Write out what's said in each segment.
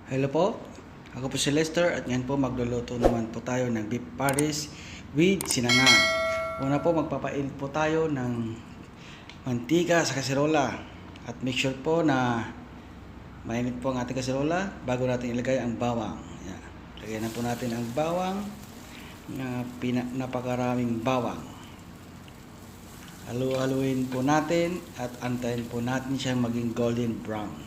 Hello po, ako po si Lester at ngayon po magluluto naman po tayo ng beef paris with sinangag. Una po magpapainit po tayo ng mantika sa kaserola at make sure po na mainit po ang ating kaserola bago natin ilagay ang bawang. Yan. Lagyan na po natin ang bawang na napakaraming bawang. Halu-haluin po natin at antayin po natin siyang maging golden brown.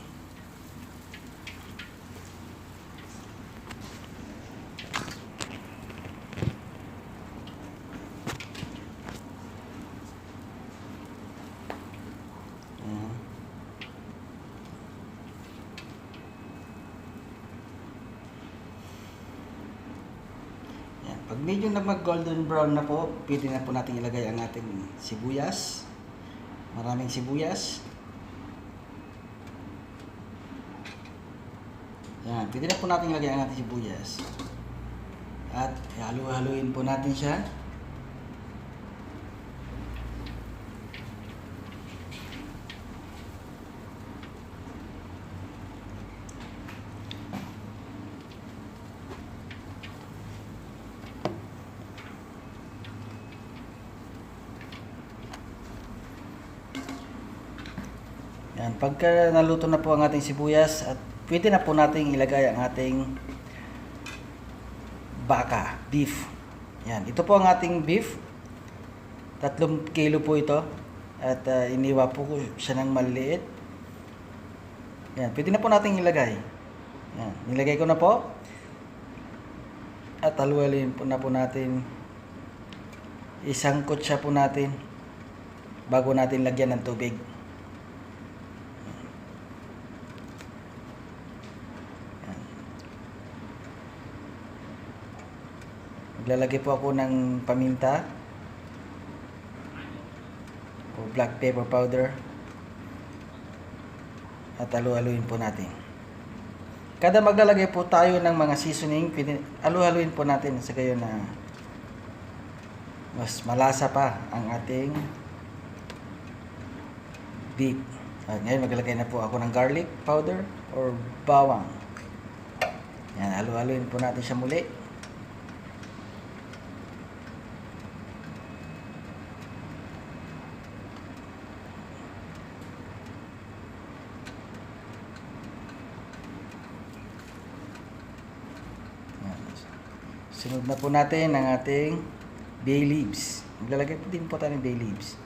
Pag medyo mag-golden brown na po, pwede na po natin ilagay ang ating sibuyas. Maraming sibuyas. Yan, pwede na po natin ilagay ang ating sibuyas. At halu-haluin po natin siya. Yan, pagka naluto na po ang ating sibuyas at pwede na po nating ilagay ang ating baka, beef. Yan, ito po ang ating beef. 3 kilo po ito. At iniwa po ko siya ng maliit. Yan, pwede na po nating ilagay. Yan, nilagay ko na po. At haluhalin po na po natin. Isangkot siya po natin bago natin lagyan ng tubig. Maglalagay po ako ng paminta o black pepper powder at halu-haluin po natin. Kada maglalagay po tayo ng mga seasoning, halu-haluin po natin sa gayon na mas malasa pa ang ating beef. At ngayon maglalagay na po ako ng garlic powder or bawang. Yan, halu-haluin po natin siya muli. Sunod na po natin ang ating bay leaves. Maglalagay po din po tayo ng bay leaves.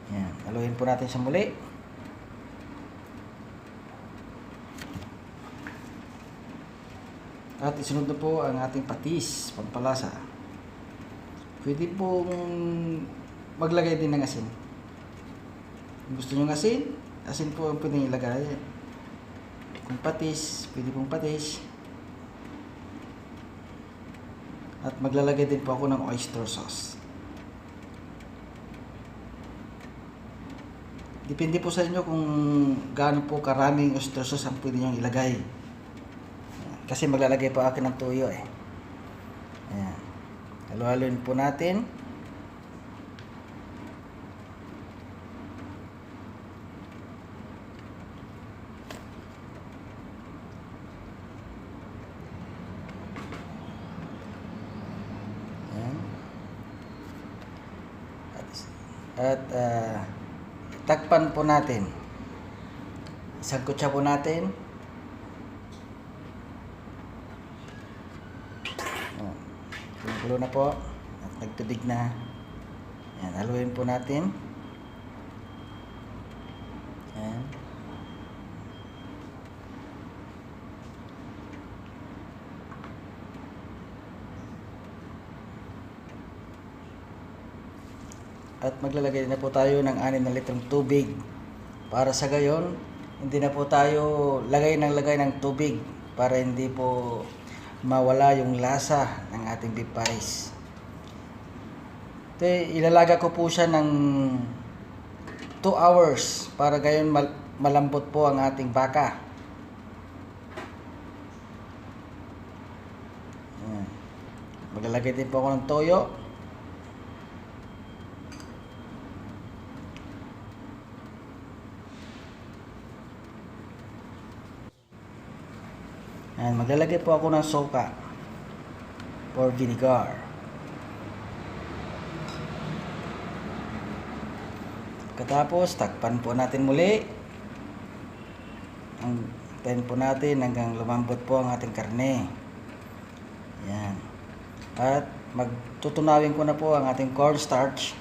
Yan, haluin po natin siya muli. At isunod na po ang ating patis, pampalasa. Pwede pong maglagay din ng asin. Kung gusto nyo ng asin, asin po ang pwede ilagay. Kung patis, pwede pong patis. At maglalagay din po ako ng oyster sauce. Depende po sa inyo kung gaano po karaming oyster sauce ang pwede nyo ilagay. Kasi maglalagay po ako ng tuyo eh. Ayan. Halu-haluin po natin. At takpan po natin. Isang kutsa po natin. Kumukulo na po. At nagtubig na. Yan, haluin po natin. Yan. At maglalagay na po tayo ng 6 na litrong tubig. Para sa gayon, hindi na po tayo lagay ng tubig para hindi po mawala yung lasa ng ating beef paris. Ilalaga ko po siya ng 2 hours para gayon malambot po ang ating baka. Maglalagay din po ako ng toyo. Yan, maglalagay po ako ng soka or vinegar. Pagkatapos, takpan po natin muli. Ang pen po natin hanggang lumambot po ang ating karne. Yan. At magtutunawin ko na po ang ating cornstarch.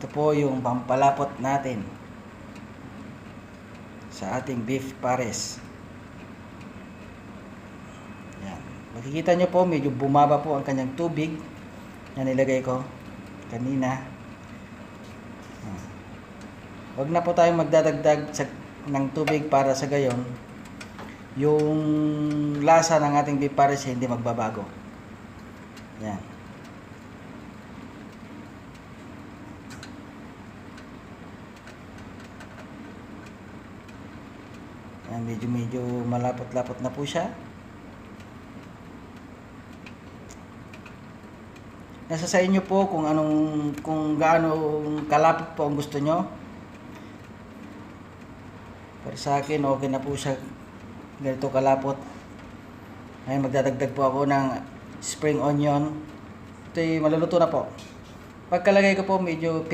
Ito po yung pampalapot natin sa ating beef pares. Yan. Makikita nyo po medyo bumaba po ang kanyang tubig. Yan nilagay ko kanina. Huwag na po tayong magdadagdag ng tubig para sa gayon yung lasa ng ating beef pares hindi magbabago. Yan. Yan, medyo malapot-lapot na po siya. Nasa sa inyo po kung gaano kalapot po ang gusto nyo. Para sa akin, okay na po siya ganito kalapot. Ngayon, magdadagdag po ako ng spring onion. Ito'y maluluto na po. Pagkalagay ko po, medyo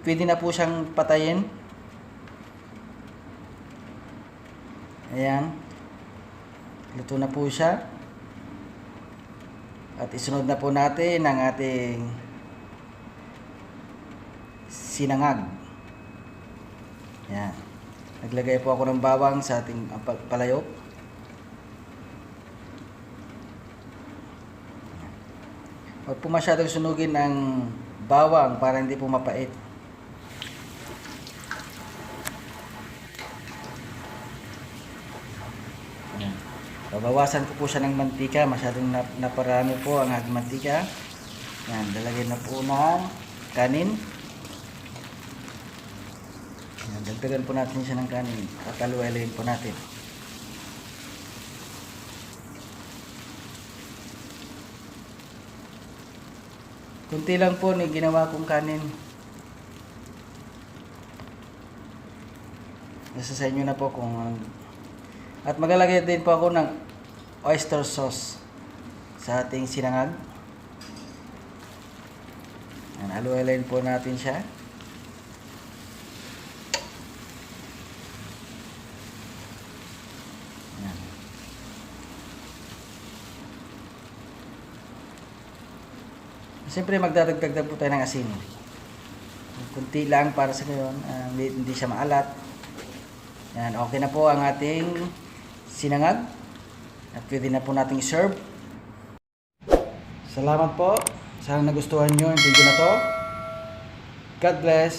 pwede na po siyang patayin. Ayan. Luto na po siya. At isunod na po natin ang ating sinangag. Ayan. Naglagay po ako ng bawang sa ating palayok. Huwag po masyadong sunugin ang bawang para hindi po mapait. Ayan. Babawasan ko po siya ng mantika. Masyadong naparami po ang ating mantika. Ayan. Lalagyan na po ng kanin. Ayan. Dagdagan po natin siya ng kanin. Kakaluwalin po natin. Kunti lang po ni ginawa kong kanin. Nasa sa inyo na po kung at maglalagay din po ako ng oyster sauce sa ating sinangag. Halu-haluin po natin siya. Ayan. Siyempre magdadagdag po tayo ng asin. Kunti lang para sa ngayon, hindi siya maalat. Yan, okay na po ang ating sinangag. At pwede na po nating serve. Salamat po. Sana nagustuhan nyo yung video na to. God bless.